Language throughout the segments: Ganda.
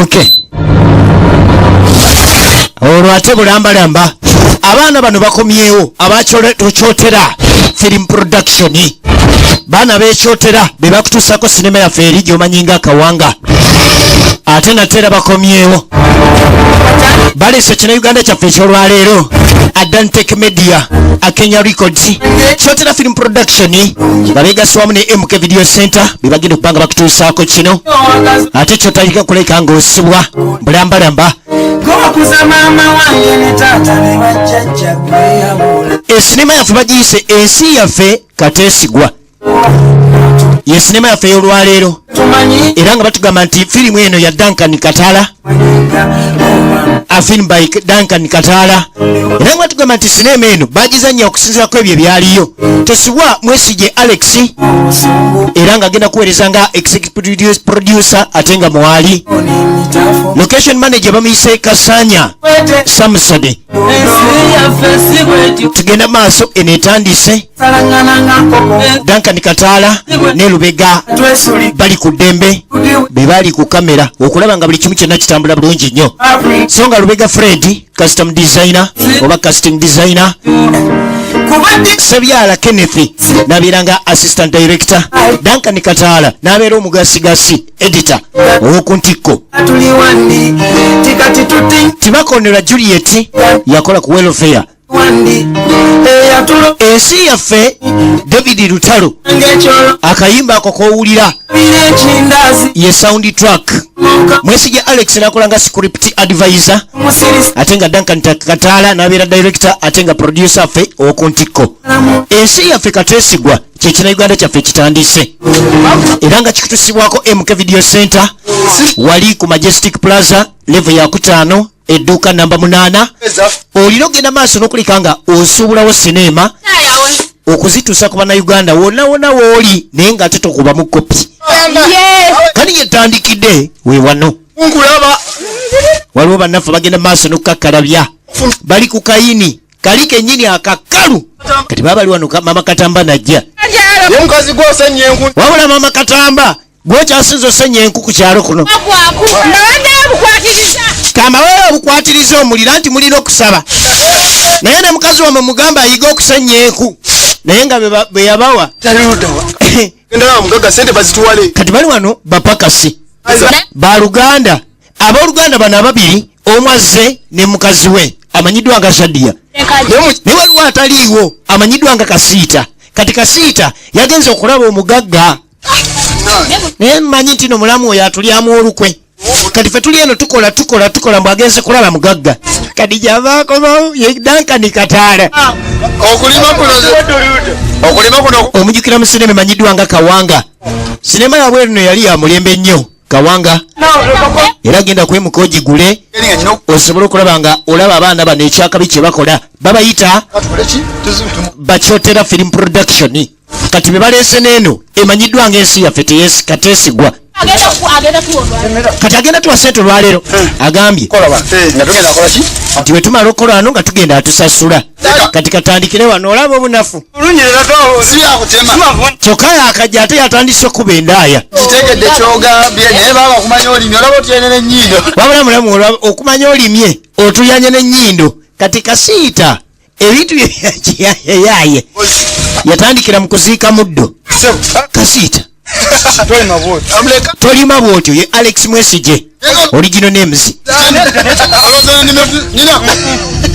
Ok, olwo ate bulambalamba abaana bano bakomyewo, abakyotera Film Production. Baana bekyotera be bakutuusako sinema yaffe eri gyomanyi nga Kawanga. Ate nate era bakomyewo, baleese kino Uganda kyaffe ekyolwaleero. Adantek Media, Akenya Records, Kyotera Film Production nga begasse wamu ne MK Video Center bebagenda okuba nga bakutuusaako kino. Ate kyotalika kuleka ng'osibwa bulambalamba. Gobakuza maama wange ne taata ne bajjajja beyabula. Esinema yaffe bagiyise Ensi Yaffe Kateesigwa, ye sinema yaffe ey'olwaleero. Tumanyi. Era nga batugamba nti firimu eno ya Duncan Katala, a film by Duncan Katala. Era nga batugamba nti sinema eno bagizanya okusinziira ku ebyo ebyaliyo. Tosibwa Mwesige Alex era nga agenda kuweereza nga executive producer, ate nga mwali N'emitafu. location manager bamuyise Kasanya Samsone. Ensi yaffe si bwetyo. Tugenda maaso, eno etandise. Salangana nga nkoko. Duncan Katala ne Lubega Twesuli. bali ku ddembe, be bali ku kamera okulaba nga buli kimu kyonna kitambula bulungi nnyo. So nga Lubega Fred, custom designer oba casting designer, Kuba Sebyala Kenneth nabeera nga assistant director, Duncan Katala nabeera omugasigasi editor ow'oku ntikko. Tuli wandi tikati tuti. Tibakonera Juliet yakola ku welfare. Wandi eyatulo. Ensi Yaffe, David Lutalo. Ng'ekyolo. Akayimba ako kowulira Bira ekindazi. ye sound track. Mwesige Alex nakola nga script advisor, Musirisi. ate nga Duncan Katala nabeera director, ate nga producer ffe ow'oku ntikko. Ensi Yaffe Kateesigwa kyekina Uganda kyaffe kitandise, era nga kikutusibwako MK Video Center, wali ku Majestic Plaza, level yakutaano, edduuka namba 8. Olina ogenda maaso n'okulika nga osuubulawo sineema okuzituusa ku Bannayuganda wonna wonna wooli, naye nga ate tokubamu kopi. Kali gyetandikidde we wano. Nkulaba. Waliwo bannaffe bagenda maaso n'okukakkalabya, bali ku kayini kali kennyini akakalu. Kati baba bali wano, Mama Katamba najja. Ye mukazi gwosenya enku. Wabula Mama Katamba gwokyasinza osenya enku ku kyalo kuno. Kamawewe obukwatiriza omuliro nti mulina okusaba, naye ne mukazi wamwe mugamba ayiga okusenya enku, naye nga bwe yabawa. Endala mugaga sente bazituwale. Kati bali wano bapakasi baluganda, abooluganda bano ababiri, omu azze ne mukazi we amanyiddwa nga Shadiya, naye waliwo ataliiwo amanyiddwa nga Kasiita. Kati Kasiita yagenze okulaba omugagga, naye mmanyi nti no mulamu oyo atulyamu olukwe. Kati fe tuli eno tukola tukola tukola, mbw agenze kulaba mugagga. Kati gyava akomawo ye Dankani Kataala. Okulima kuno, okulima kuno. Omujjukira mu sinema emanyiddwa nga Kawanga. Sinema yabweru no yali ya mulembe nnyo, Kawanga. Era genda kwemuka ogigule osobole okulaba nga olaba abaana bano ekyakabi kye bakola. Babayita Bakyotera Film Production. Kati be baleese n'eno emanyiddwa ng'Ensi Yaffe Kateesigwa. Kati agenda tuwa sente olwaleero, agambye. Nga tugenda kola ki? Nti bwe tumala okukola wano nga tugenda atusasula. Kati katandikire wano, olaba obunafu. Si byakutema. Kyokka yakajja ate yatandise okuba endaaya. Kitegedde kyogambye, naye baba kumanya olimye, olaba otyene n'ennyindo. Wabula mulamu, olaba okumanya olimye otuyanye n'ennyindo. Kati Kasiita ebintu byeyaye yatandikira mu kuziika muddo. Kasiita, tolima bwotyo. Ye Alex Mwesige, original names.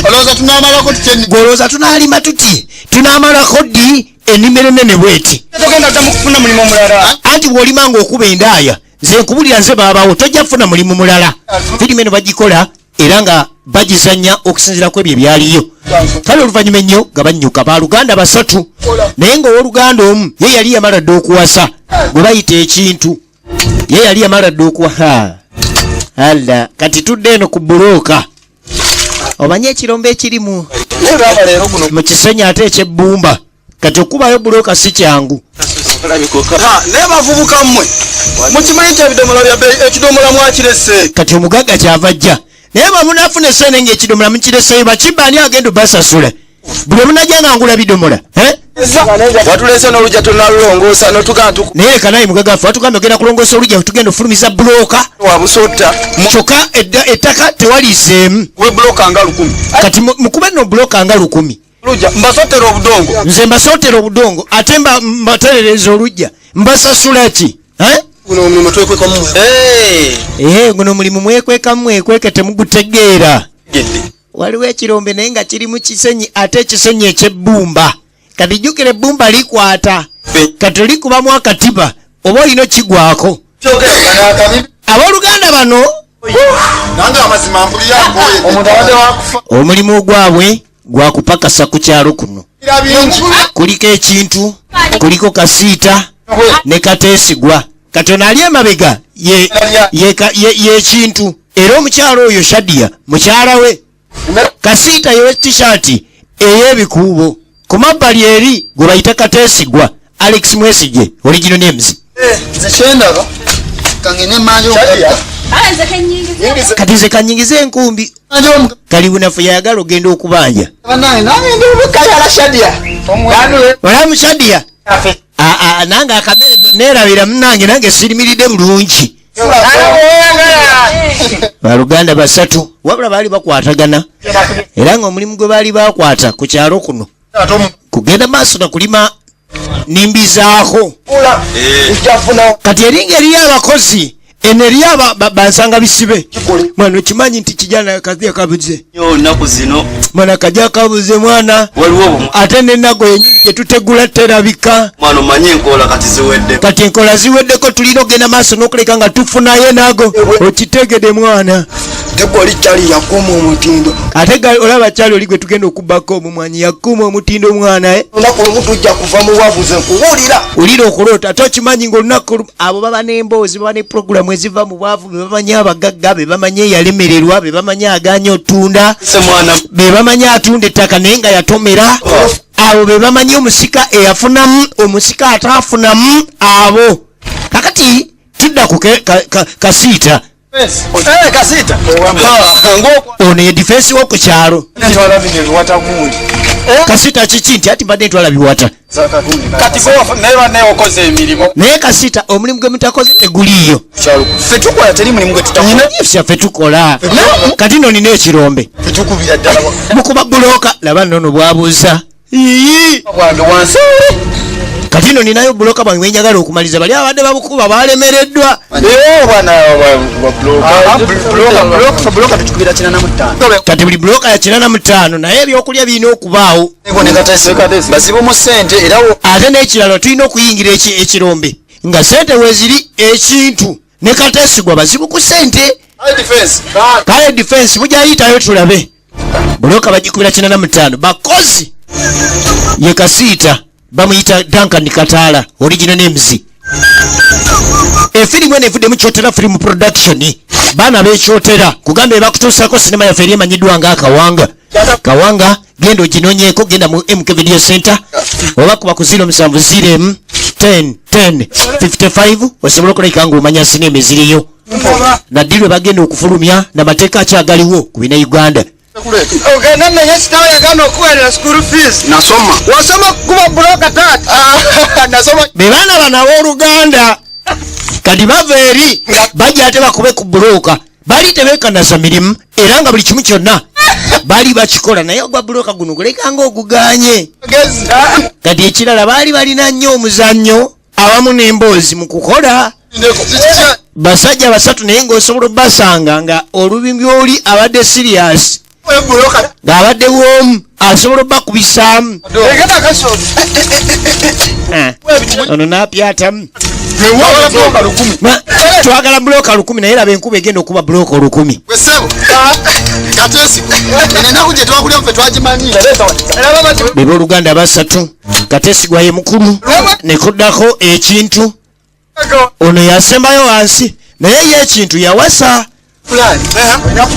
Olowooza tunamalako tutye? Gwolowooza tunaalima tuti, tunaamalako ddi ennimiro nene bweti? Togenda ddamu kufuna mulimu omulala. Anti bw'olima ng'okuba endaaya, nze nkubulira, nze baabawo tojja kufuna mulimu mulala. Firimu eno bagikola era nga bagizanya okusinziira ku ebyo ebyaliyo. Kale oluvannyuma ennyo nga bannyuka baluganda basatu, naye ng'owooluganda omu ye yali yamala dda okuwasa, gwe bayita ekintu, ye yali yamala dda okuwa alla. Kati tudde eno ku bulooka, omanye ekirombo ekiri mu Naye baaba leero guno. mu kisenyi ate ekyebbumba. Kati okubayo bulooka si kyangu. Naye bavubuka mmwe, mukimanyi nti ebidomola bya bbeeyi? Ekidomola mwakirese. Kati omugagga kyava ajja, naye bwe munaafuna esente ngaekidomola mukireseyo, bakibba ani agenda obasasula? Buli omunajja nga ngula bidomola, eh? Watulese n'olujja tonalulongoosa notugamba tu Naye leka naye mugagaffe watugambye ogenda kulongoosa olujja, tugenda ofulumiza bulooka. Wabusotta. Kyokka ettaka tewaliiseemu. We buloka nga 1000. Kati mukube nno bulooka nga 1000. Lujja mbasotera obudongo. Nze mbasotera obudongo ate mbaterereza olujja, mbasasula ki? Eh? Guno omulimu twekwekamu. Eh. Eh, guno omulimu mwekwekamu, mwekweke temugutegeera. Gedde. Waliwo ekirombe naye nga kiri mu kisenyi, ate ekisenyi eky'ebbumba. Kati jjukira ebbumba likwata. Kati olikubamu akatiba oba olina okigwako. Abooluganda bano Nange amazima mpulira nkooye. Omuntu abadde wakufa. Omulimu gwabwe gwa kupakasa ku kyalo kuno. Bingi. Kuliko ekintu, kuliko Kasiita ne Kateesigwa. Kati ono ali emabega ye kintu, era omukyalo oyo Shadia mukyala we. Kasiita yewe T-shirt ey'ebikuubo, ku mabbali eri gwe bayita Kateesigwa, Alex Mwesige, original names. Nze kyendaba kangene manje omugagga. Nze kenyingiza. Kati nze kanyingize enkumbi. Manje omugagga. Kali bunafu, yayagala ogenda okubanja. Bannange, nange ndi bukayala Shadia. Olamu Shadia. Aa, nange akamere neerabira munange, nange sirimiridde bulungi. Baluganda basatu wabula baali bakwatagana, era nga omulimu gwe baali bakwata ku kyalo kuno kugenda maaso na kulima nimbizaako. Kati eringa eriyo abakozi, eno eriyo bansanga bisibe. Mwana, okimanyi nti kijana kajja kabuze? Nnaku zino. Mwana, kajja kabuze mwana. Waliwo obumu. Ate nenago yenyini gyetutegula terabika. Mwana, omanye enkola kati ziwedde. Kati enkola ziweddeko, tulina okugenda maaso n'okuleka nga tufunayo nago, okitegede mwana? Tegoli kyali yakuuma omutindo. Ate olaba kyali oli gwe tugenda okubbako omumwanyi yakuuma omutindo mwana, eh? Olunaku lumu tujja kuva mu bwavu, nkubuulira. Wulira okuloota, ate okimanyi ngaolunaku abo baba n'emboozi, baba ne puroguramu eziva mu bwavu. Be bamanyi abagagga, be bamanyi eyalemererwa, be bamanyi aganye otunda, Se mwana. be bamanyi atunda ettaka naye nga yatomera. Abo be bamanyi omusika eyafunamu, omusika ataafunamu. Abo kakati tudda ku Kasiita. Kasiita. Ono ye defense wo ku kyalo. Ntwala bino ebiwata gundi. Kasiita kiki nti ati mbadde ntwala biwata. Kati gwe naye bannaye okoze emirimu. Naye Kasiita, omulimu gwe mutakoze teguliiyo. Ffe tukola, teri mulimu gwe tutakola. Ffe tukola. Kati nno nina ekirombe. Fetukubira ddala. Mukuba bulooka, laba nnono bwabuuza. Ii. Bwange wansi. Kati nno ninayo bulooka bwange bwenjagala okumaliza, bali abadde babukuba balemereddwa. Bwana, buloka tukubira 85. Kati buli bulooka ya 85, naye ebyokulya birina okubaawo. Bazibu mu ssente era. Ate n'ekirala, tulina okuyingira ekirombe nga sente weeziri. Ekintu ne Kateesigwa bazibu ku sente. Kale defense mujayitayo tulabe. Bulooka bagikubira 85. Bakozi ye Kasiita, bamuyita Duncan Kataala, original names. Efirimu eno evuddemu Kyotera Film Production, baana bekyotera kugamba ebakutuusako sinema yaffe eri emanyiddwa nga Akawanga. Kawanga genda oginonyeeko, genda mu MK Video Center oba kuba ku 070 10 10 55 osobola okulabika nga omanya sinema eziriyo naddi lwe bagenda okufulumya namateeka akyagaliwo ku bina Uganda. Ogenda menye kitawe yagana okuwerera school fees. Nasoma. Wasoma kukuba buloka taata? Nasoma. Be baana bano abooluganda kati bava eri bajja ate bakube ku bulooka. Bali tebeekanaza mirimu, era nga buli kimu kyonna bali bakikola, naye ogwa bulooka guno gulekanga oguganye. Gezi. Kati ekirala, baali balina nnyo omuzannyo awamu n'emboozi mu kukola. Basajja basatu, naye ng'osobola obbasanga nga olubimbi oli abadde serious, ng'abadde woomu asobola obbakubisaamu. Ah, ono n'apyatamu. Twagala bulooka 1000, naye laba enkuba egenda okuba bulooka 1000. Gwesebo Katesi, enaku gye twakulya ffe twagimanyi. Be booluganda basatu. Katesigwa ye mukulu, ne kuddako ekintu, ono yasembayo wansi, naye ye ekintu yawasa.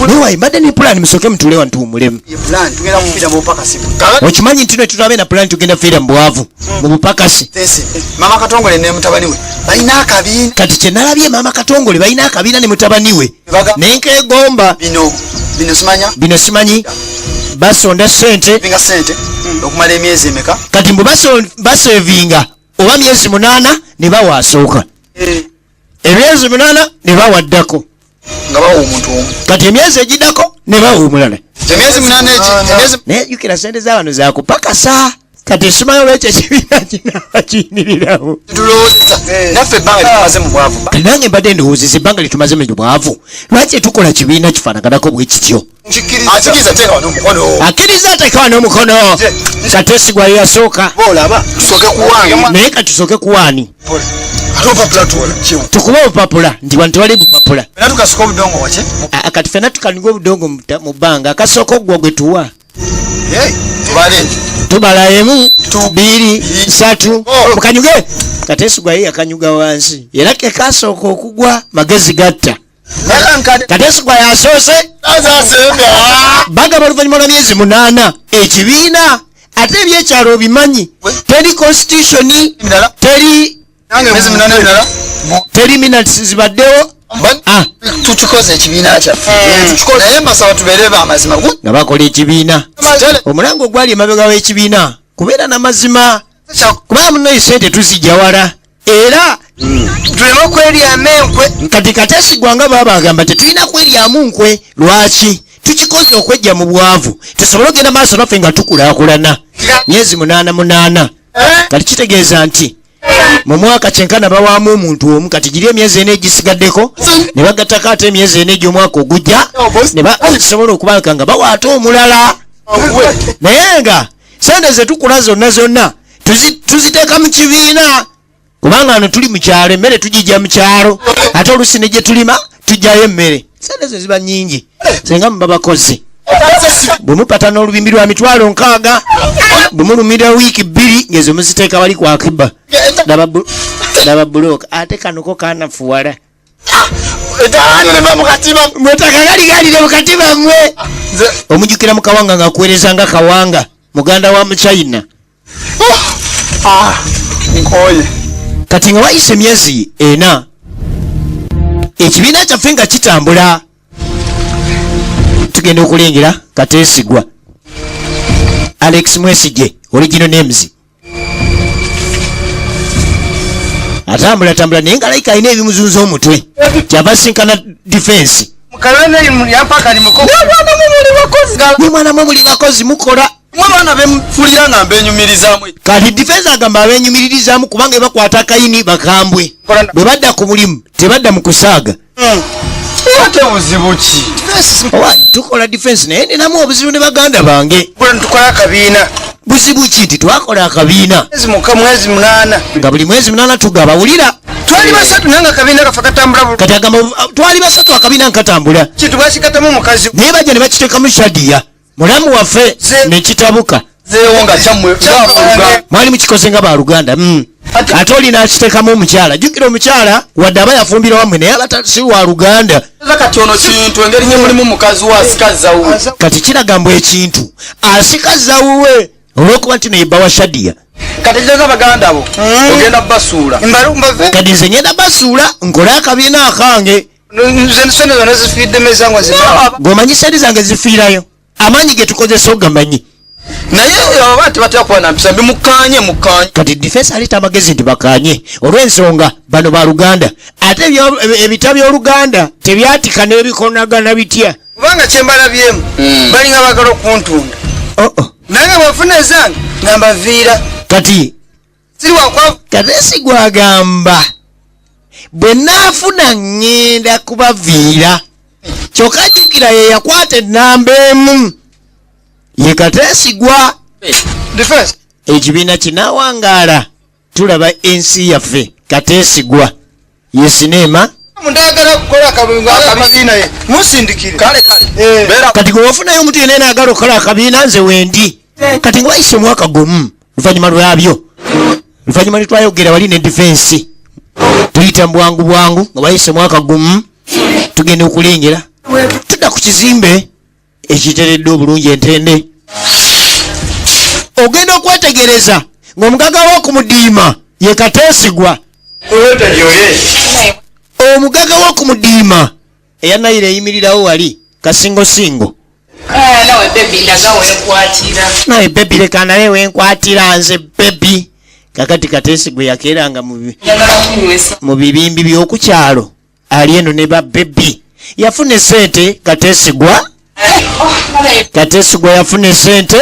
Newayi mbadde ne pulaani, musooke mutule wano tuwumulemu. Tugenda kufiira mu bupakasi. Okimanyi nti netulabe na pulaani, tugenda fiira mu bwavu mu bupakasi. Mama Katongole ne mutabani we balina akabiina. Kati kyenalabye, Maama Katongole balina akabiina ne mutabani we, nenkegomba. Bino bino simanya. Bino simanyi basonda sente. Binga sente. Okumala emyezi emeka? Kati mbu basevinga oba myezi 8 ne bawa asooka. Emyezi 8 ne bawaddako. Nga bawa omuntu omu. Kati emyezi egiddako ne bawa omulala. Emyezi 8 egi, emyezi Naye jjukira ssente z'abano zakupakasa. Kati simanyi olwekyo ekibiina kinaaba kiyimirirawo. Tulowooza naffe ebbanga lyetumaze mu bwavu. Kati nange mbadde ndowoozeza ebbanga lyetumaze mu bwavu. Lwaki tetukola kibiina kifaanaganako bwe kityo? Akkiriza ateeka wano omukono. Akkiriza ateeka wano omukono. Kateesigwa ye yasooka. Olaba, tusooke kuwaani. Naye kati tusooke kuwaani. Ate obupapula tuwalukyewo. Tukube obupapula nti wano tewali bupapula. Ffenna tukasuka obudongo waki? Kati ffenna tukaniga obudongo mu bbanga. Akasooka oggwa gwe tuwa. Hey, tubale. Tubala emu, Tu- bbiri, ssatu. Oh. Mukanyuge. Kateesigwa ye yakanyuga wansi. Era ke kasooka okugwa, magezi gatta. Kateesigwa yasoose. Bagaba oluvannyuma lwa myezi 8 ekibiina ate ebyekyalo obimanyi. Teri constitution, teri minutes zibaddewo. Tukikoze ekibiina kyaffe. Tukikoze. Naye mbasaba tubeere ba mazima. Nga bakola ekibiina. Omulango ogwali emabega w'ekibiina kubeera n'amazima. Kubanga munno ssente tuzijja wala. Era tuleme okweryamu enkwe. Kati Kateesigwa nga baba agamba tetulina kweryamu nkwe. Lwaki? Tukikoze okwejja mu bwavu tusobole okugenda maaso naffe nga tukulaakulana. Myezi 8 8. Kati kitegeeza nti mu mwaka kyenkana bawaamu omuntu omu. Kati giri emyezi ena egisigaddeko ne bagattako ate emyezi ena egy'omwaka ogujja ne basobola okubanga nga bawa ate omulala. Naye nga ssente ze tukola zonna zonna tuziteeka mu kibiina. Kubanga wano tuli mu kyalo, emmere tugijja mu kyalo, ate oluusi ne gye tulima tujjayo emmere. Ssente ezo ziba nnyingi senga muba bakozi. Bwe mupata n'olubimbi lwa mitwalo nkaaga, bwe mulumira wiiki 2 ng'ezo muziteeka wali ku akiba. Laba bulooka, ate kano ko kanafuwala. Mwetaka galigalire mu katiba mmwe. Omujjukira mu Kawanga ng'akuweereza nga Kawanga, muganda wa Muchina. Nkoye. Kati nga wayise emyezi 4, ekibiina kyaffe nga kitambula. Tugenda okulengera Kateesigwa. Alex Mwesigye, original names. Atambula tambula naye nga layika alina ebimuzunza omutwe. Kyava asinkana defense. Mwe mwana mwe muli bakozi mukola. Mwe baana bempulira nga mbenyumirizaamu. Kati defense agamba abenyumiririzaamu kubanga bakwata akayini bakambwe. Bwe badda ku mulimu tebadda mu kusaaga. Ate buzibu ki? Owa, tukola defense naye ninamu obuzibu ne baganda bange. Bwe tukola akabiina. Buzibu ki nti twakola akabiina? Mwezi muka, mwezi 8. Nga buli mwezi 8 tugaba, wulira. Twali basatu naye nga akabiina kaffe katambula bulungi. Kati agamba, twali basatu akabiina nkatambula. Kintu bakikatamu mukazi. Naye bajja ne bakiteekamu Shadia. Mulamu waffe ne kitabuka. Zeewo nga kyammwe, Kyammwe. nga Mwali mukikoze nga baluganda. Ate oli n'akiteekamu omukyala. Jjukira omukyala wadde aba yafumbira wammwe naye aba si wa luganda. Eza kati ono kintu engeri nye mulimu mukazi we asikaza wuwe. Kati kiraga mbu ekintu asikaza wuwe olw'okuba nti naye bba wa Shadia. Kati kitegeeza baganda bo ogenda basuula. Mbalu, mbave. Kati nze ngenda basuula nkole akabiina akange. Nze nsente zonna zifiiddemu ezange zino. Ng'omanyi ssente zange zifiirayo. Amaanyi ge tukozesa ogamanyi. Naye aba tebatera kuba na mpisa mbi, mukkaanye, mukkaanye. Kati defense aleeta amagezi nti bakkaanye olw'ensonga bano ba Luganda. Ate ebita by'Oluganda tebyatika n'ebikonagana bitya. Kubanga kye mbalabyemu, balinga baagala okuntunda. Oh, oh. Naye nga bw'ofuna ezange nga mbaviira. Kati Siri wa kwavu. Kateesigwa agamba bwe naafuna ŋŋenda kubaviira. Kyokka jjukira ye yakwata ennamba emu. Ye Kateesigwa. Defense. Ekibiina kinaawangaala tulaba ensi yaffe. Kateesigwa ye sinema. Ndagala kukola akabiina, akabiina ye. Musindikire. Kale, kale. Beera. Kati gwe wafunayo omuntu yenna ayagala okukola akabiina nze wendi. Kati nga wayise omwaka gumu oluvannyuma lwabyo. Oluvannyuma lwe twayogera wali ne defense. Tuyita mu bwangu bwangu nga wayise omwaka gumu tugenda okulengera. Tudda ku kizimbe ekitereddwa obulungi entende. Ogenda okwetegereza ng'omugagga w'okumudiima ye Kateesigwa. Omugagga w'okumudiima eya Nayira eyimirirawo wali kasingosingo. Nawe baby, ndaga wenkwatira. Nawe baby, leka naye wenkwatira nze baby. Kakati Kateesi gwe yakeeranga Njagala kunywesa. mu bibimbi by'okukyalo, ali eno ne ba baby. Yafuna esente Kateesigwa. Oh, nawe. Kateesigwa yafuna esente.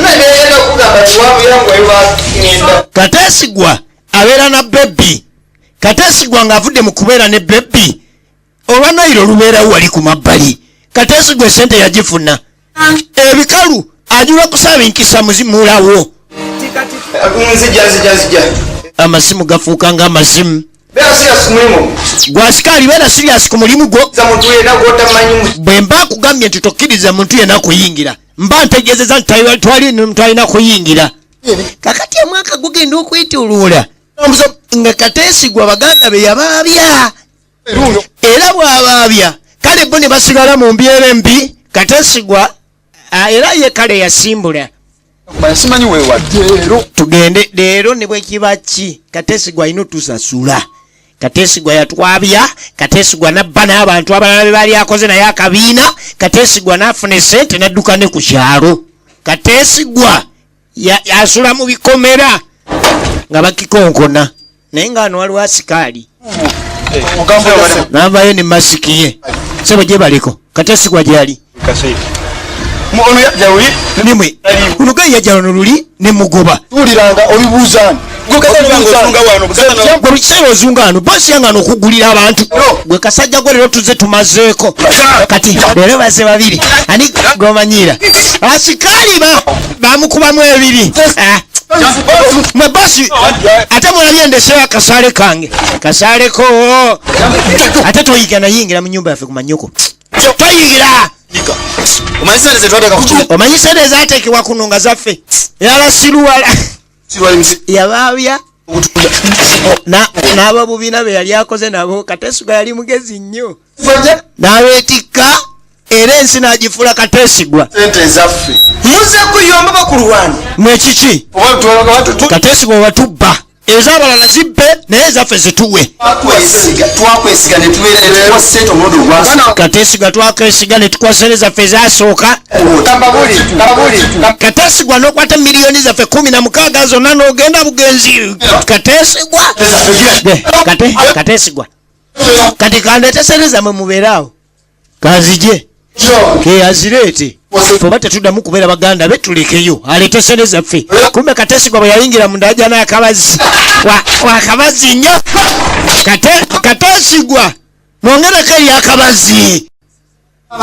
Nagenda okugamba tiwabuyangwa. Kateesigwa abeera na baby. Kateesigwa ng'avudde mu kubeera ne baby, olwa Nayiro lubeerawo wali ku mabbali. Kateesigwa esente yagifuna, ebikalu ajula kusaba enkisa mulawo. Nzija, nzija, nzija. Amasimu gafuuka ng'amasimu. Beera serious ku mulimu. Gwasikaali, beera serious ku mulimu gwo. Za muntu yenna gwotamanyi. Bwe mba nkugambye nti tokkiriza muntu yenna kuyingira, mba ntegeezeza nti twalina kuyingira. Kakati omwaka gugenda okwetoloola nga Kateesigwa baganda be yabaabya, era bw'abaabya kale bo ne basigala mu mbyera embi. Kateesigwa era ye kale yasimbula. Simanyi wewadde. Tugende leero ne bwe kiba ki, Kateesigwa alina otusasula. Kateesigwa yatwabya, Kateesigwa nabba n'abantu abalala be baali akoze naye akabiina. Kateesigwa n'afuna esente n'adduka ne ku kyalo. Kateesigwa asula mu bikomera nga bakikonkona, naye nga wano waliwo asikaali n'avaayo ne masiki ye. Sebo, gye baliko? Kateesigwa gyali? Ono yajja luli. Nimwe uno gayi yajja luno luli ne mugoba. Tuwuliranga obibuuzaani. Gwe buli kiseera ozunga wano, bosi yange ano okugulira abantu. Gwe kasajja gwe, leero tuzze tumazeeko. Kati leero baze babiri, ani gomanyiira? Asikaali ba bamukubamu ebiri. Ah, mwe bosi, ate mulabye ndeseyo akasaale kange, kasaaleko. Ate toyiga nayingira mu nyumba yaffe ku manyoko, toyingira. Omanyi sente zetwateeka ku kino? Omanyi sente ezateekebwa kuno nga zaffe? Yala siruwala yabaabya n'ababubiina be yali akoze nabo. Kateesigwa yali mugezi nnyo, n'abeetikka era ensi n'agifuula Kateesigwa. Sente ezaffe muze kuyomba bakulwana. Mwekiki? Kateesigwa watubba, ez'abalala zibbe naye ezaffe zituwe. Twakwesiga netubeera netuwa sente omulundi ogwasooka. Kateesigwa twakwesiga ne tukuwa sente zaffe ezasooka. Kateesigwa n'okwata miliyoni zaffe 16 zonna n'ogenda bugenzi. Kateesigwa. Kate Kateesigwa, kati kandeete sente zammwe, mubeeraawo kanzije keazireete. Fe oba tetuddamu kubeera baganda be, tulekeyo aleete sente zaffe. Kumbe Kateesigwa bwe yayingira munda ajja n'akabazi. Wakabazi nnyo. Kateesigwa mwongereko eri akabazi.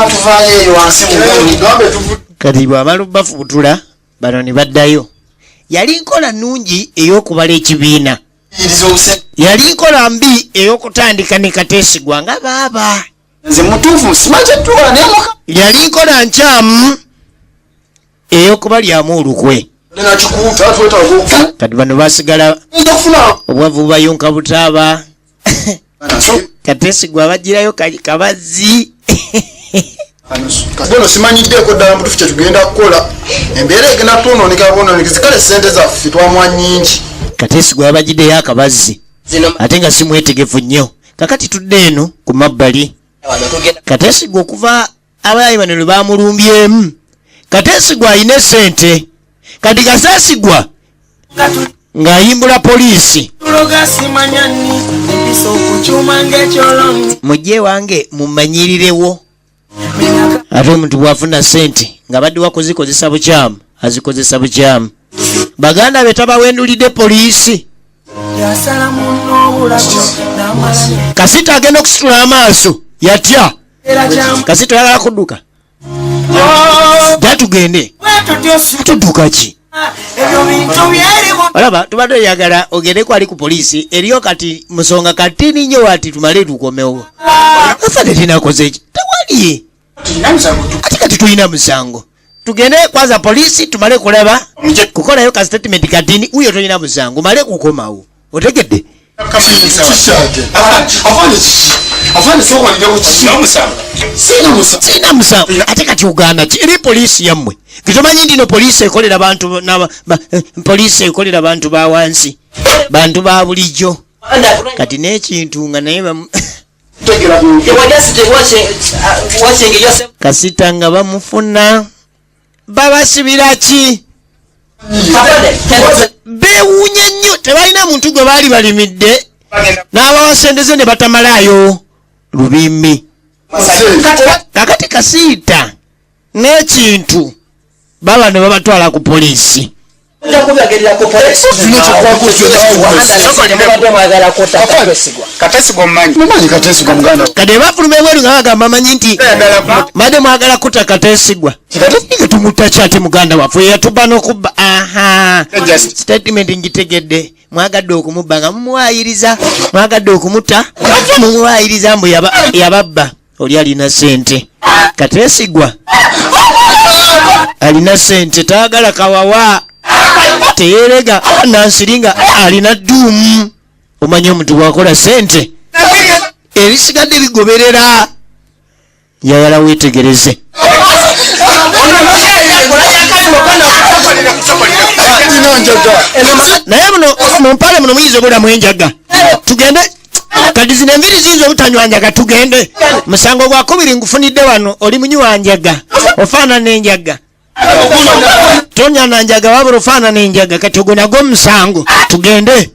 Tuvayo eyo wansi. Kati bwamala obafubutula bano ne baddayo. Yali nkola nnungi ey'okubala ekibiina, yali nkola mbi ey'okutandika ne Kateesigwa nga baaba. Nze mutuufu simanyi kyetukola naye muka. Yali nkola nkyamu ey'okubalyamu olukwe. Nakikuuta twetaaga. Kati bano basigala okufuna. Obwavu bubayunka butaaba. Kateesigwa bagirayo kabazi. Bono simanyiddeeko ddala mutuufu kyetugenda kukola. Embeera egenda twonooneka bwononekezi. Kale sente zaffe twamwa nnyingi. Kateesigwa yabagiddeyo akabazi ate nga si mwetegefu nnyo. Kakati tudde eno ku mabbali. Kateesigwa okuva abayayi bano lwe bamulumbyemu, Kateesigwa alina esente. Kati Kateesigwa ng'ayimbula poliisi. Tuloga simanya ni empisa okukyuma ng'ekyolongi. Mujje wange mumanyirirewo. Ate omuntu bw'afuna sente nga badde wakuzikozesa bukyamu, azikozesa bukyamu. Baganda be tabawendulidde poliisi. Yasala munno obulago n'amala. Kasita agenda okusitula amaaso yatya. Era kyamu. Kasita oyagala kudduka, ja tugende. Bwetutyo. Tudduka ki? Ebyo bintu byeriwo. Olaba tubadde oyagala ogendeko ali ku poliisi eriyo. Kati musonga katini nnyo wati tumale tukomewo. Afande, tinakoze eki? Tewali. Ate kati tulina musango, tugende kwanza poliisi tumale kulaba kukolayo ka statement katini. Uyo tolina musango, male kukomawo, otegedde? Afande, kiki? Afande, sooka kiki? Sina musango. Sina musango, ate kati ugaana ki? Eri poliisi yammwe kitomanyi nti no poliisi ekolera bantu poliisi ekolera bantu ba wansi, bantu ba bulijjo. Kati n'ekintu nga naye Kasita nga bamufuna babasibira ki? Beewuunya nnyo, tebalina muntu gwe baali balimidde n'abawa sente ze ne batamalaayo lubimbi. Kakati Kasiita n'ekintu baba ne babatwala ku poliisi. Kati ebafuluma ebweru nga bagamba manyi nti mbadde mwagala kuta Katesigwa, tumutta ki ate muganda waffe yatubba n'okubba. Aha, statement ngitegedde. Mwagadde okumubba nga mumuwaayiriza, mwagadde okumutta mumuwaayiriza mbu yababba. Oli alina sente, Katesigwa alina sente, taagala kawawa, teyerega nansiringa, alina dduumu. Omanyi omuntu bwakola sente ebisigadde bigoberera. Njagala weetegereze. Naye muno mu mpale muno muyinza obulamu enjaga. Tugende kati, zino enviri ziyinza obutanywa njaga. Tugende, musango gwa kubiri ngufunidde wano. Oli munywi wa njaga, ofaanana enjaga. Tonyana njaga wabula ofaanana enjaga. Kati ogwo nagwo musango. Tugende.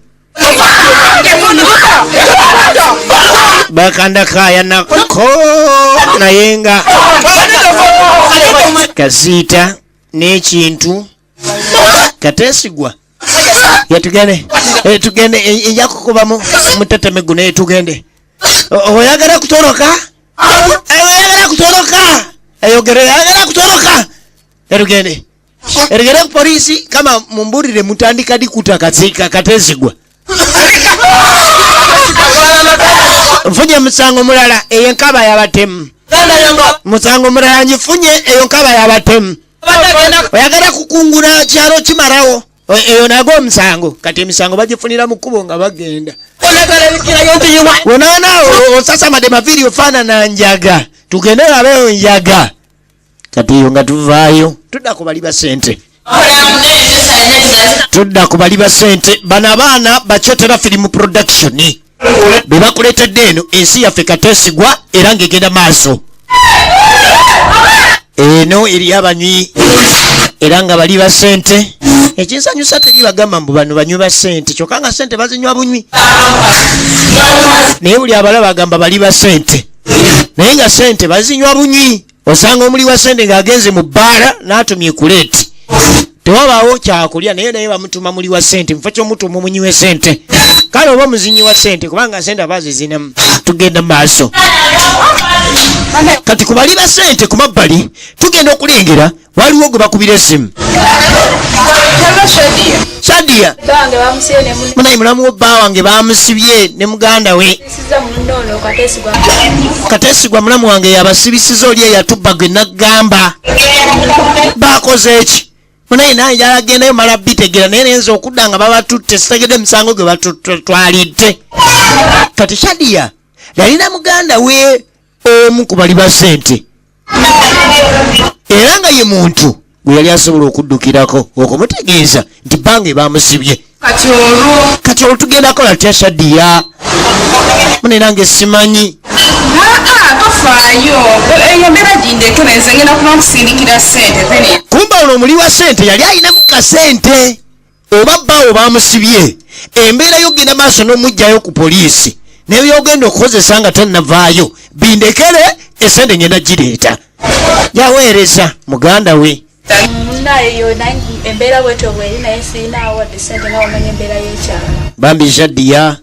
Bakanda kaya nako naye nga Kasiita n'ekintu Katesigwa yatugende. Tugende, enja kukubamu muteteme guno. Tugende. Oyagala kutoroka? Oyagala kutoroka? Eyogere, oyagala kutoroka? Tugende, erigere ku poliisi. Kama mumbulire, mutandika dikuta Katesigwa? Nfunye musango mulala, eyo enkaba yabatemu. Musango mulala ngifunye, eyo nkaba yabatemu. Oyagala kukungula kyalo kimalawo, eyo nago omusango. Kati emisango bagifunira mu kkubo nga bagenda. Wenaana osasamadde maviiri, ofaanana njaga. Tugende labeyo njaga. Kati eyo nga tuvaayo, tudda ku bali ba sente, tudda ku bali ba sente. Bano abaana bakyotera film production be bakuleetedde eno ensi yaffe Katesigwa, era ng'egenda maaso. Eno eri abanywi era nga bali ba sente. Ekinsanyusa, teri bagamba mbu bano banywi ba sente, kyokka nga sente bazinywa bunywi, naye buli abalaba bagamba bali ba sente, naye nga sente bazinywa bunywi. Osanga omuli wa sente ng'agenze mu bbaala n'atumye kuleeti, tewabaawo kyakulya, naye bamutuma muli wa sente mufo kyomutuma omunywi w'esente. Kale oba omuzinyi wa sente, kubanga sente aba zizinamu. Tugenda mu maaso kati ku bali ba sente. Ku mabbali tugenda okulengera waliwo gwe bakubira essimu. Shadia. Bange bamusibye ne Munaye, mulamu wo, bba wange bamusibye ne muganda we. Munisiza munno ono Katesigwa. Katesigwa mulamu wange yabasibisiza, oli eyatubba gwe naggamba. Bakoze eki? Munaye, nange njala gendayo mala bitegera, naye nenza okudda nga babatutte, sitegedde emisango gwe batutwalidde. Kati Shadia yalina muganda we omu ku bali ba sente, era nga ye muntu gwe yali asobola okuddukirako okumutegeeza nti bange bamusibye. Kati olwo? Kati olwo tugenda kola tutya, Shadiya? Mune nange simanyi. Aa, tofaayo, eyo mbeera gindekere, nze ngenda kuba nkusindikira sente then. Kumba ono omuli wa sente yali alinamu kasente, oba bbaawo bamusibye, embeera yogenda maaso n'omugjayo ku poliisi nebyogenda okukozesa nga tannavaayo, bindekere, esente ngenda gireeta. Yaweereza muganda we. Munaye yo naye embeera bwetyo bweri, naye sirinaawo wadde sente, nga wamanya embeera y'ekyalo. Bambi Shadiya,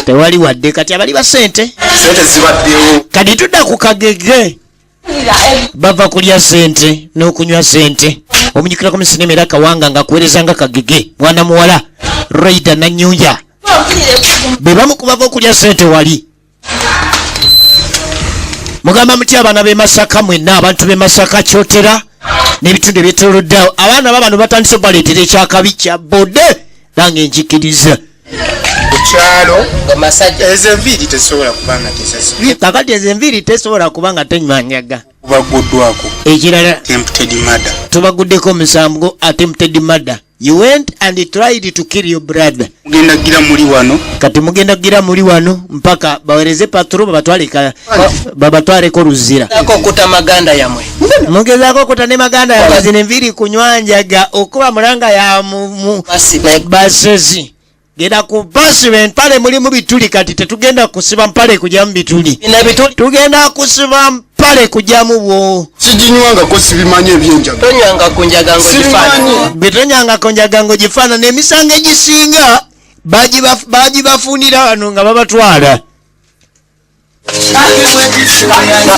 tewali wadde. Kati abali ba sente Sente zibaddewo. Kati tudda ku kagege, bava kulya sente n'okunywa sente. Omunyikirako mu sinema era Kawanga nga akuweereza nga kagege, mwana muwala Raida Nanyunja, be bamu ku bava okulya sente wali. Mugamba mutya abaana b'e Masaka mwenna, abantu b'e Masaka, Kyotera n'ebitundu ebyetoloddeawo? Abaana babano batandise obaleetera ekyakabi kya bode, nange njikiriza. Ku kyalo. Masajja. Ezo enviiri tezisobola kuba nga tezasi. Kakati ezo enviiri tesobola kuba nga tenywanyaga. Kubaguddwako Ekirala, attempted murder. Tubaguddeko omusango attempted murder. You went and tried to kill your brother. Mugenda gira muli wano. Kati mugenda gira muli wano mpaka bawereze patrol babatwale babatwaleko Luzira. Okuta maganda yamwe. Mugezaako okuta ne maganda yamwe zino enviiri kunywa njaga okuba mulanga ya mu basezi. Genda ku basiba empale mulimu bituli kati tetugenda kusiba mpale kujyamu bituli. Tugenda kusiba mpale kujyamu bwo. Siginywangako sibimanyi ebyenjaga. Tonywanga ku njaga ng'ogifaanana. Betonywanga ku njaga ng'ogifaanana. Emisango egisinga bagibafunira wano nga babatwala.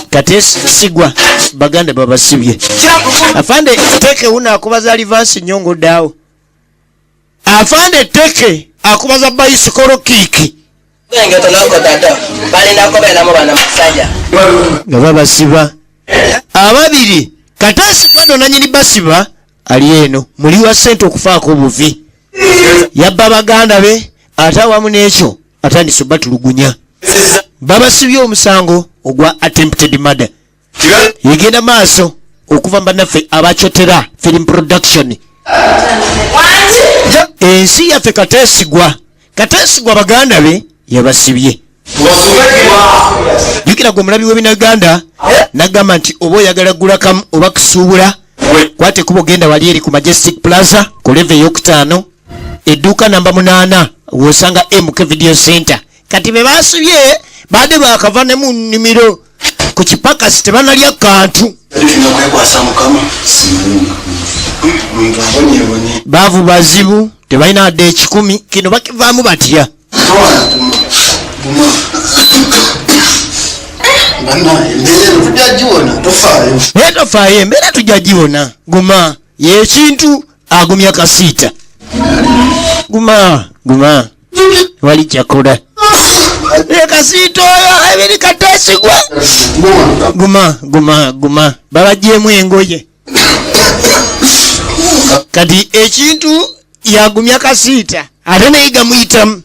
Kati sigwa baganda babasibye. Afande teke una akubaza reverse nnyo ng'oddaawo. Afande teke akubaza bicycle kick. Nga babasiba ababiri. Katasi kwano nanyini basiba ali eno muli wa ssente okufaako obuvi. Yabba baganda be ate awamu n'ekyo atandise batulugunya. Babasibye omusango ogwa attempted murder. Yegenda maaso okuva bannaffe abacotera film production. Ensi yaffe Kateesigwa. Kateesigwa baganda be yabasibye. Jjukira gwe omulabi w'ebinaganda n'agamba nti oba oyagala gulakamu oba kusuubula kwate kuba ogenda wali eri ku Majestic Plaza ku level eyokutaano edduuka namba 8 w'osanga MK Video Center. Kati be basibye baadde baakava ne mu nnimiro ku kipakasi tebanalya kantu. Baavu bazibu tebalina wadde 1,000 kino bakivaamu batya? Naye tofaayo embeera tujja giwona. Guma yekintu agumya kasiita. Guma guma wali kyakola. Kasiita oyo ebiri Kateesigwa. Guma guma guma babagyemu engoye. Kati ekintu yagumya kasiita ate naye gamuyitamu.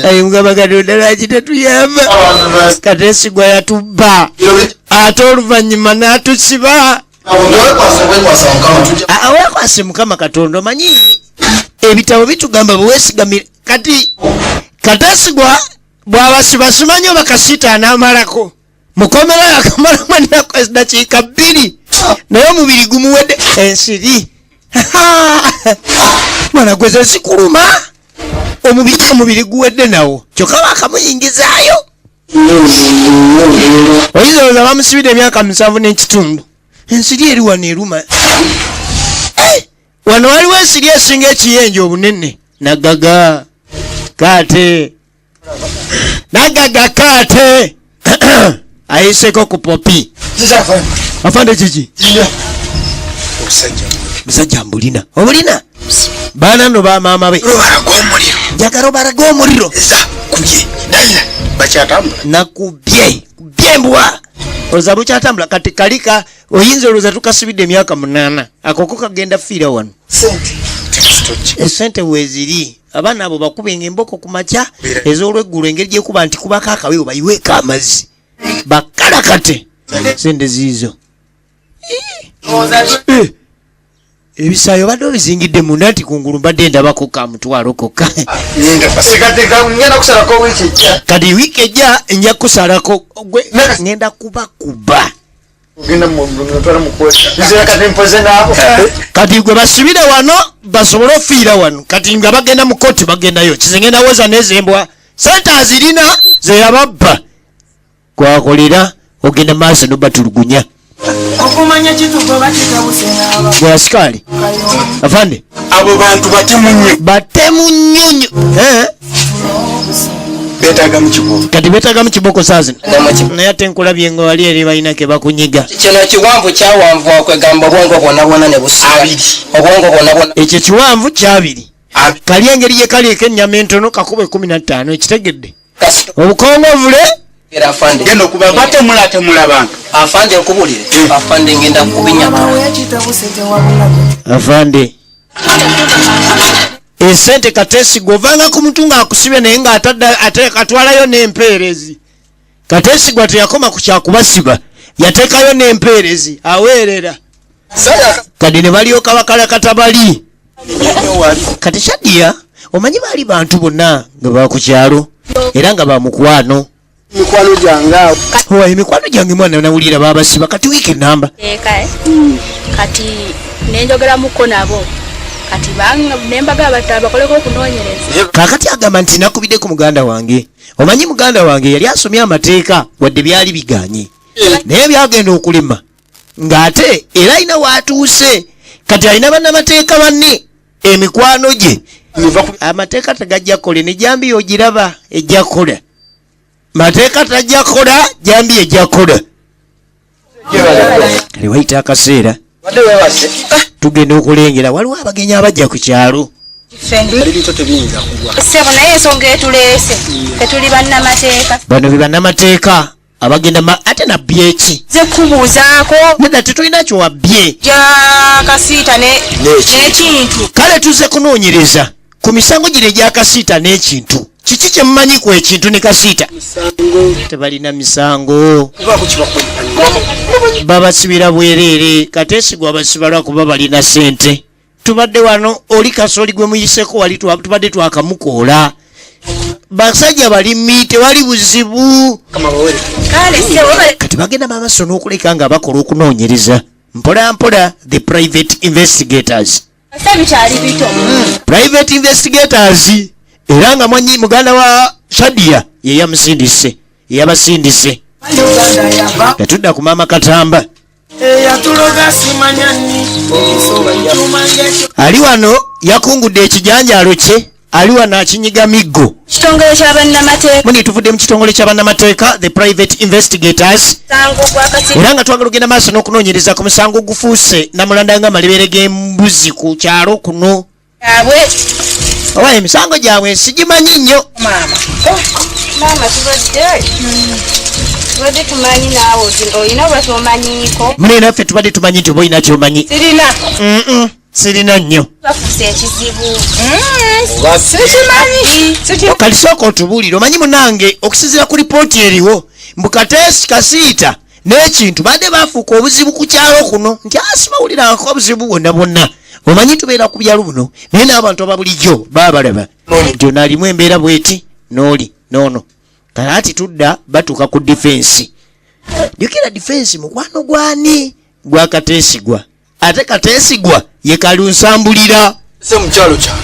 Ayi Mukama Katonda lwaki tetuyamba? Kateesigwa yatubba ate oluvannyuma n'atusiba. Weekwase Mukama Katonda omanyi ebitabo bitugamba bwe weesigamira. Kati Kateesigwa bw'abasiba simanyi oba kasiita anaamalako. Mukomera yakamalamu ennaku eddakiika 2 naye omubiri gumuwedde ensiri. Mwana gwe ze zikuluma omubiri guwedde nawo kyokka baakamuyingizaayo. Oyinza olowooza bamusibidde emyaka 7.5. Ensiri eri wano eruma. Wano waliwo ensiri esinga ekiyenje obunene. Nagaga kaate. Nagaga kaate. Ayiseko ku popi. Afande kiki? Musajja mbulina. Obulina? Baana nno ba maama be. Njagala obalaga omuliro. Nakubye. Kubye mbwa. Olowooza bukyatambula kati kalika oyinza olowooza tukasibidde emyaka 8. Akoko kagenda fiira wano. Essente weeziri. Abaana abo bakubenga emboko ku makya ez'olweggulo engeri gy'ekuba nti kubako akawewo bayiweeko amazzi. Bakalakate. Sente ziizo. Ebisaayo badde obizingidde munda nti kungulu mbadde ndabako ka mutwalo kokka. Kati wiiki ejja nja kusalako gwe ngenda kubakuba. Kati gwe basibire wano basobole ofiira wano. Kati nga bagenda mu kkooti bagendayo. Kize ngenda woza n'ezembwa. Ssente azirina ze yababba. Kwakolera ogenda maaso n'obatulugunya. Okumanya kituufu oba kitabuse n'aba. Gwe asikaali. Afande. Abo bantu batemu nnyo. Batemu nnyo nnyo. Beetaaga mu kiboko. Kati beetaaga mu kiboko saa zino. Naye ate nkulabye nga wali eri balina ke bakunyiga. Kino kiwanvu kyawanvu okwegamba obwongo bwonna bwonna ne busiba. Abiri. Obwongo bwonna bwonna. Ekyo kiwanvu kyabiri. Kali engeri gye kali ek'ennyama entono kakube 15 ekitegedde. Obukongovule. Genda okuba batemula temula bantu. Afande nkubulire. Afande ngenda kubinyaka. Afande. Esente Kateesigwa ovanga ku muntu ng'akusibye naye ng'atadde ate atwalayo n'empeerezi. Kateesigwa teyakoma ku kyakubasiba, yateekayo n'empeerezi aweerera. Kati ne balyoka bakalakata bali. Kati Shadia omanyi baali bantu bonna nga bakukyalo era nga bamukwano. Mikwano gyange awo. Owa emikwano gyange mwana nawulira babasiba kati wiiki namba. Eka kati nenjogeramuko nabo kati nembaga bakoleko okunoonyereza. Kaakati agamba nti nakubidde ku muganda wange. Omanyi muganda wange yali asomye amateeka wadde byali biganye. Naye byagenda okulema ng'ate era alina waatuuse kati alina bannamateeka banne emikwano gye. Amateeka tegajja kukola ne jambi ogiraba ejja kukola. Mateeka tajja kukola jambi ejja kukola. Kale wayita akaseera tugenda okulengera waliwo abagenyi abajja ku kyalo. Ssebo naye ensonga etuleese tetuli bannamateeka. Bano be bannamateeka abagenda ate nabbye eki? Nze kubuuzaako. Nedda tetulina kyewabbye. Gya Kasiita n'ekintu. Kale tuzze kunoonyereza ku misango gino egya Kasiita n'ekintu. Kiki kye mumanyi ku ekintu ne Kasiita? Tebalina misango. Babasibira bwereere. Kateesigwa abasiba lwakuba balina ssente. Tubadde wano oli kasoli gwe muyiseko wali tubadde twakamukoola. Basajja balimi tewali buzibu. Kati bagenda maaso n'okuleka nga bakola okunoonyereza mpola mpola the private investigators. Private investigators era nga mwanyi muganda wa Shadia ye yamusindise yabasindise. Tetudda ku maama Katamba. Ali wano yakungudde ekijanjaalo kye, ali wano akinyiga miggo. Kitongole kya bannamateeka. Muni tuvudde mu kitongole kya bannamateeka the private investigators. Era nga twagala okugenda maaso n'okunoonyereza ku musango ogufuuse namulanda nga malebere g'embuzi ku kyalo kuno. Oba emisango gyabwe sigimanyi nnyo. Maama tubadde tumanyi naawe olina oba tomanyiiko. Mune naffe tubadde tumanyi nti oba olina ky'omanyi. Sirina. Sirina nnyo. Bafuuse ekizibu. Sikimanyi. Kati sooka otubuulire omanyi munange okusinziira ku lipooti eriwo mbu Kateesi Kasiita n'ekintu badde bafuuka obuzibu ku kyalo kuno nti asibawulirako obuzibu bwonna bwonna. Omanyi tubeera ku byalo buno naye n'abantu aba bulijjo baabalaba nti ono alimu embeera bweti n'oli n'ono. Kati tudda batuuka ku difensi. Jjukira difensi mukwano gwani gwa Kateesigwa. Ate Kateesigwa ye kalunsambulira. Se mu kyalo kyange.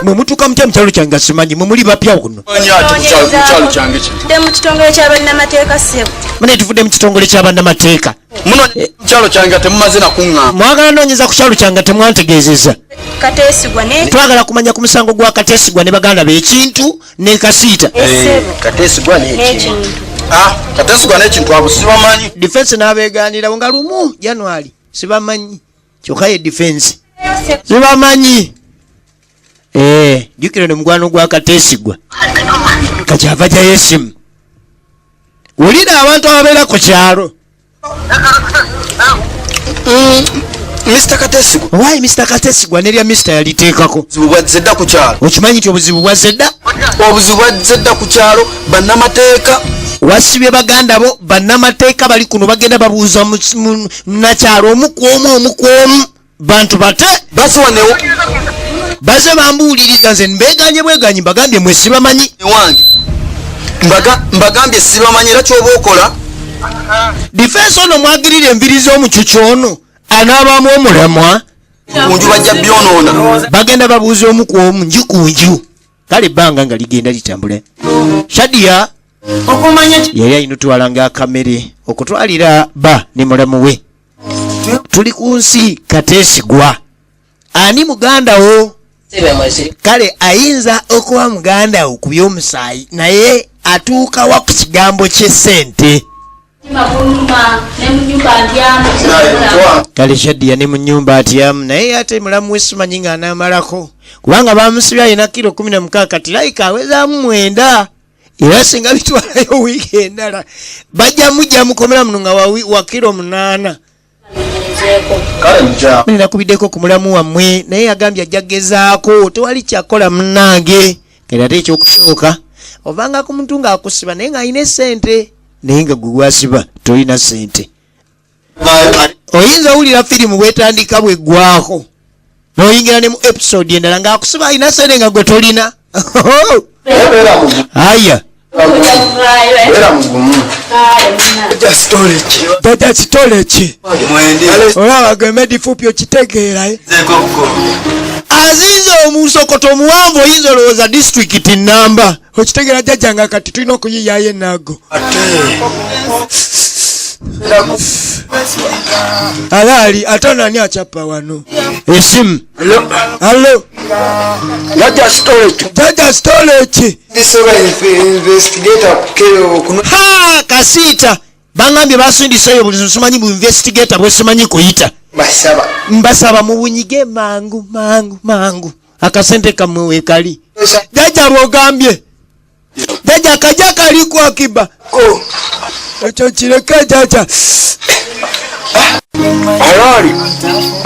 Mwe mutuuka mutya mu kyalo kyange nga simanyi mwe muli bapya kuno. Manyi ate mu kyalo kyange kino. Tuvudde mu kitongole kya bannamateeka ssebo. Mune tuvudde mu kitongole kya bannamateeka. Muno mu kyalo kyange nga temumaze na kuŋŋamba. Mwagala noonyeza ku kyalo kyange nga temwantegeezezza. Kateesigwa ne Twagala kumanya ku musango gwa Kateesigwa ne baganda be ekintu ne Kasiita. Kateesigwa n'ekintu. Kateesigwa n'ekintu abo sibamanyi. Defense n'abeegaanirawo nga lumu January sibamanyi. Kyokka ye defense sibamanyi. Jjukira ne mukwano gwa Kateesigwa kakyava gyayo essimu. Wulira abantu ababeera ku kyalo. Mr. Kateesigwa. Why Mr. Kateesigwa nerya Mr. yaliteekako? Obuzibu bwazze dda ku kyalo. Okimanyi nti obuzibu bwazze dda? Obuzibu bwazze dda ku kyalo, bannamateeka. Wasibye baganda bo, bannamateeka bali kuno bagenda babuuza nakyalo omu ku omu, omu ku omu. Bantu bate. Baze wano Baze bambuuliriza nze mbeeganye bweganyi mbagambye mwe sibamanyi. Ewange. Mbagambye sibamanyi era ky'oba okola. Difensi ono mwagirira enviiri z'omucucu ono anaabaamu omulamwa. Kunju bajja byonoona. Bagenda babuuza omu ku omu nju ku nju. Kale ebbanga nga ligenda litambula. Shadia yali alina otwalanga akamere okutwalira bba ne mulamu we. Tuli ku nsi Kateesigwa. Ani muganda wo? Kale ayinza okuba muganda wo ku by'omusaayi naye atuuka wa ku kigambo ky'essente. Kale Shadia ne mu nnyumba atyamu naye ate mulamu we simanyi ng'anaamalako kubanga bamusibye alina kiro 16 kati layika awezaamu 9 era singa bitwalayo wiiki endala bajja mujja mukomera muno nga wa kiro 8. Nakubiddeko ku mulamu wammwe naye yagambye ajja kugezaako tewali kyakola munnange. Kale ate ekyokusooka ovanga ku muntu ng'akusiba naye ng'alina essente naye nga gwe gwasiba tolina ssente. Oyinza owulira firimu bwetandika bweggwako noyingira ne mu episode endala ng'akusiba alina sente nga gwe tolina. Aya, jajja kitole ki olaba gwe medifupi okitegeera, eh? Azinze omusokoto omuwanvu, oyinza olowooza disitulikiti namba. Okitegeera jjajja, nga kati tulina okuyiyayo enago alaali ate onani akyapa wano esimu. Alo, jajja storage. Ha, kasiita bangambye basindiseyo buli simanyi bu investigator bwesimanyi kuyita. Mbasaba mubunyige mangu mangu mangu, akasente kammwe wekali. Jajja bwogambye jajja kajja kaliku akiba ekyo kireke jajja. Alali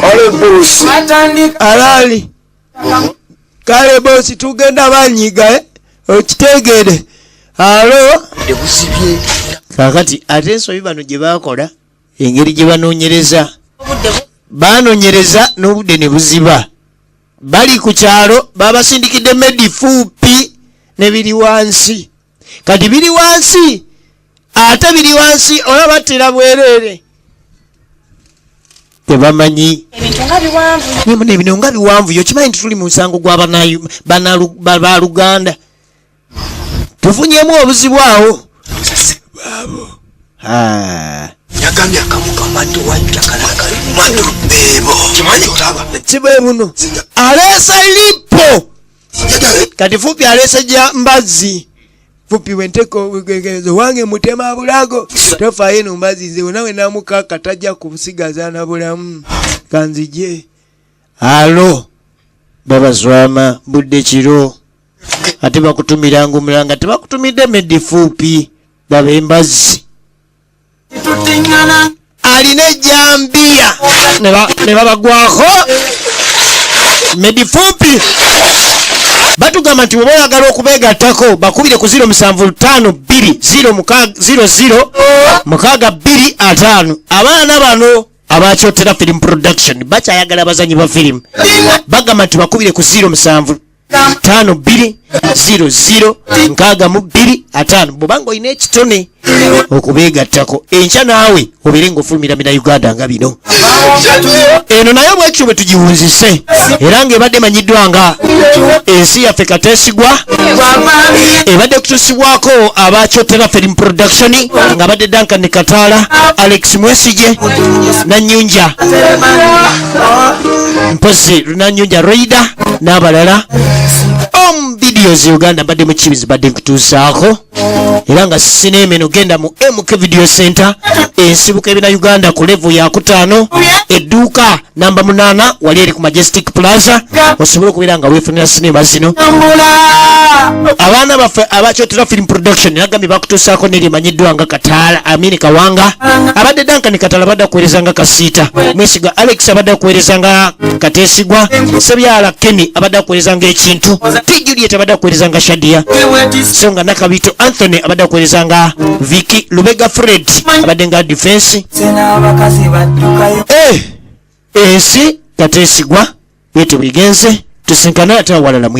kale bosi. Alali kale bosi, tugenda banyiga, eh? Okitegere alo. Kakati ate ensobi bano gye bakola, engeri gye banoonyereza, banoonyereza n'obudde ne buziba. Bali ku kyalo, babasindikidde medifuupi ne biri wansi. Kati biri wansi, ate biri wansi olaba battira bwereere, tebamanyi. Ebintu nga biwanvu. Nimuna ebino nga biwanvu yo. Kimanyi nti tuli mu musango gwa baluganda, tufunyemu obuzibu awo baabo. Ah. Yagambye akamu kamadde wajjakalakamadde beebo kimanyi olaba. Kibe buno aleese lipo kati fupi aleese gya mbazzi fupi wenteko wange mutema bulago tofaayo eno mbazzi nze wena wenamukaka tajja kusigaza na bulamu kanzije. Alo babazwama budde kiro ate bakutumiranga omulanga tebakutumidde medifuupi baba embazzi alina ejambiya ne babagwako medifuupi. Batugamba nti bw'oba oyagala okubeegattako bakubire ku 0752 00 625. Abaana bano abakyotera Film Production bakyayagala abazanyi ba firimu. Bagamba nti bakubire ku 0752 00 62 50 bwobanga olina ekitone okubeegattako enkya naawe obeere ng'ofulumira mina Uganda nga bino. Eno naye bwekityo bwe tugiwunzise, era ng'ebadde emanyiddwa nga Ensi Yaffe Kateesigwa, ebadde kutuusibwako abakyotera Film Production, nga badde Duncan Kataala, Alex Mwesige, Nanyunja mpozi Nanyunja Roida n'abalala. Om Videos Uganda mbadde mukibizi badde nkutuusaako, era nga sinema eno genda mu MK Video Center, ensibuko ebina Uganda ku level yakutaano, edduuka namba 8 wali eri ku Majestic Plaza, osobole okubeera nga weefunira sinema zino. Abaana baffe abakyotera Film Production nagambye bakutuusaako neryemanyiddwa nga Kataala Amini Kawanga. Abadde Duncan Kataala abadde akuweereza nga Kasiita, Mwesiga Alex abadde akuweereza nga Kateesigwa, Sebyala Kenny abadde akuweereza nga Ekintu, T Juliet abadde akuweereza nga Shadia, so nga Nakabito Anthony abadde akuweereza nga Viki, Lubega Fred abadde nga Defense. N'abakazi baddukayo. Eh, Ensi Kateesigwa bwetyo bwegenze. Tusinkane ate awalala mwira.